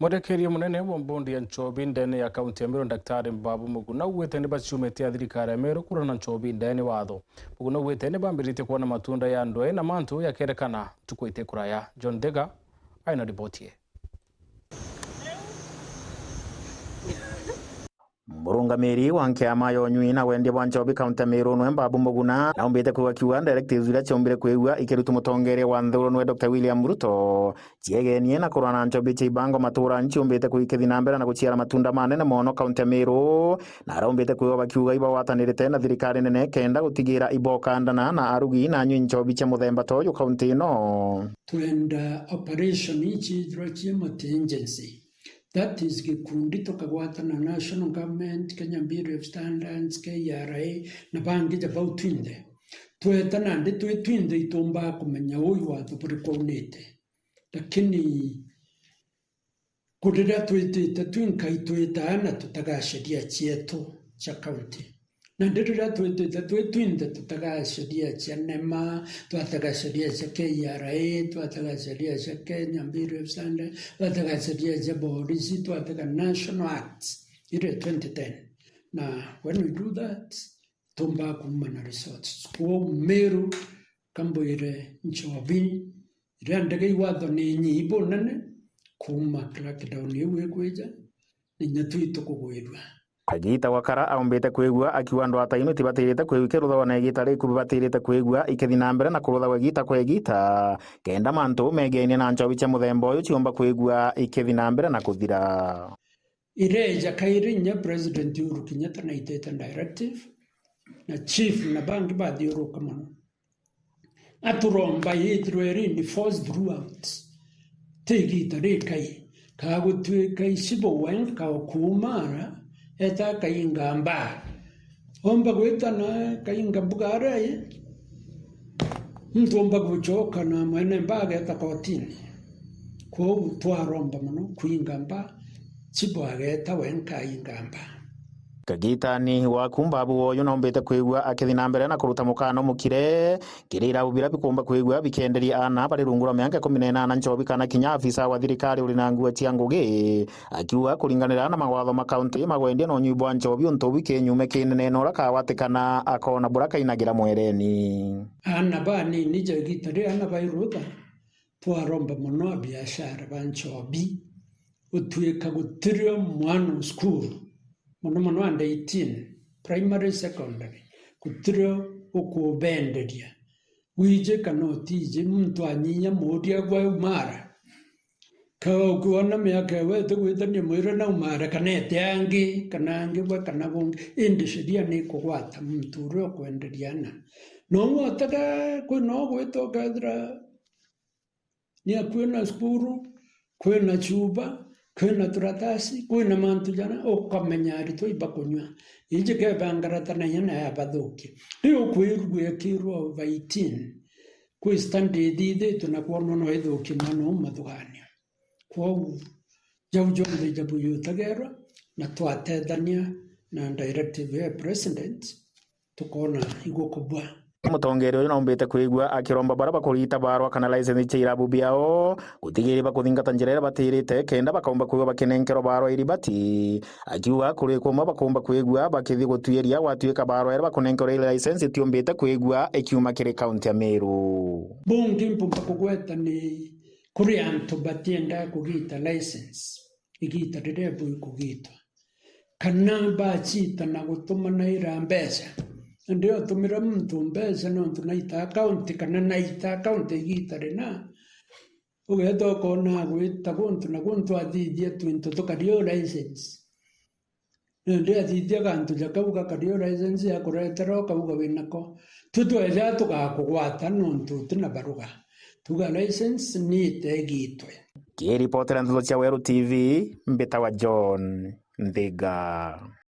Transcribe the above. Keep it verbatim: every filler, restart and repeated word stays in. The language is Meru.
Mwerekeria munene wa mbondi ya nchobi ndene ya kaunti ya Meru, Daktari Mbabu Muguna, augite ni baciumite a thirikari ya Meru kurana nchobi ndene watho. Muguna augite ni bambiritie kwona matunda ya ndwe na mantu yakerekana ntuku iti kuraya. John Thega aina riboti ye. Murungamiri wa nkiama ya unyui na wendia bwa nchobi kaunti ya Meru nwe Mbabu Muguna, naumbite kwigua akiuga directives iria ciaumbire kwigua ikirutu mutongeria wa nthuru nwe Doctor William Ruto, ciegenie na kurwa na nchobi cia ibango matuura ciumbite kwikithia na mbere na guciara matunda manene mono kaunti ya Meru, na araumbite kwigua bakiuga ibagwatanirite na thirikari nene kenda gutigira ibokandana na arugi na anyui nchobi cia muthemba ta uyu kaunti ino. Twenda operation ici ithirwa cia multi-agency. That is gikundi tukagwatana na National Government, Kenya Bureau of Standards, K R A, na bangi ja bau twinthe. Tweta nandi twi twinthe itumbaa kumenya uu watho buriku aunite. Lakini ku riria twitite twinkai twitaa na tutaga sheria cietu cia kaunti. Nandi riria twitite twi twinthe tutaga sheria cia nema, twataga sheria cia K R A, twataga sheria cia Kenya Bureau of Standards, twataga sheria cia borisi, twataga national acts iria twenty ten. Na when we do that, tumbaa kuuma na results. Kwou Meru, kambwire nchobi, iria ndege iwatho ni inyii bunene, kuuma crackdown iu ikwija, na inya twi tukugwirua. Kagiita gwa kara aumbite kwigua akiuga ndwata ino itibatirite kwigua ikiruthagwa na igiita riku bibatirite kwigua ikithi na mbere na kuruthagwa igiita kwa igiita, kenda mantu megenie na nchobi cia muthemba uyu ciumba kwigua ikithi na mbere na kuthira. Ireeja kairi inya President Uhuru Kenyatta naitite directive, na chief na bangi bathiuruka mono. Aturomba yithirwe iri enforced throughout. Ti igiita rikai, kagutwika icibo wenka o kuuma ara, eta akainga mbaa. Omba gwita na akainga mbuga aria i, muntu omba gucoka na mwene mbaa ageta kotini. Kwou twaromba mono kuinga mbaa, chibo ageta wenka ainga mbaa. Kagitani waku Mbabu woyu naumbite kwigua akithi na mbere na kuruta mukano mukire kiri irabu biria bikumba kwigua bikienderia aana bari rungu rwa miaka ikumi na inana nchobi kana kinya afisa wa thirikari uri na nguo cia ngugi, akiuga kuringanira na mawatho ma kaunti magwendia na unyui bwa nchobi untu bwi kinyume kinene na uria kagwatikana akona buria kainagira mwereni. Aana banini ja igiita ria aana bairutha, twaromba mono abiashara ba nchobi, gutuika gutirio mwana o cukuru, mono mono under eighteen, primary, secondary, gutirio ukubenderia. Wiji kana utiji, muntu anyinya muuria gwa umara. Ka ukiona miaka ewe itigwitania mwire na umara, kana ete angi, kana angi gwe, kana bungi, indi sheria ni ikugwata muntu uria ukwenderia ana. No ng'otaga kwina ugwita ukethira ni akui na cukuru, kwina chuba, kwina turatasi, kwina mantu jana, ukamenya aritwa ibakunyua. Iji kebangaratana inya na yabathukia. Riu ukwirua ekirwa over eighteen, kwi standard ithitwe na kwonwa no ithukie mwana uu mathugania. Kwou, jau jonthe ijabu yutagerwa, na twatethania na directive ya president, tukoona igukubua. Mutongeria uyu naumbite kwigua akiromba baria bakurita barwa kana license cia irabu biao gutigiri bakuthingata njira iria batirite kenda bakaumba kwigua bakinenkerwa barwa iribati, akiuga kuri kumwe bakumba kwigua bakithi gutuiria gwatuika barwa iria bakunenkerwa iri license itiumbite kwigua ikiuma kiri kaunti ya Meru. Bungi mpumba kugweta ni kuri antu batienda kugita license igita riria bui kugitwa. Kana bacita na gutumanaira mbeca. Indi utumira muntu mbeca nontu naita akaunti kana naita akaunti igiita rina, ugeeta ukoona agwita guntu na guntu athithia twintu tukario license. Indi athithia gantu ja kau gakario license akuretera ukauga winako. Tu tweja tugakugwata nontu utina baruga. Tuga license ni itegitwe. Kiripotera nteto cia Weru T V, mbitagwa John Nthiga.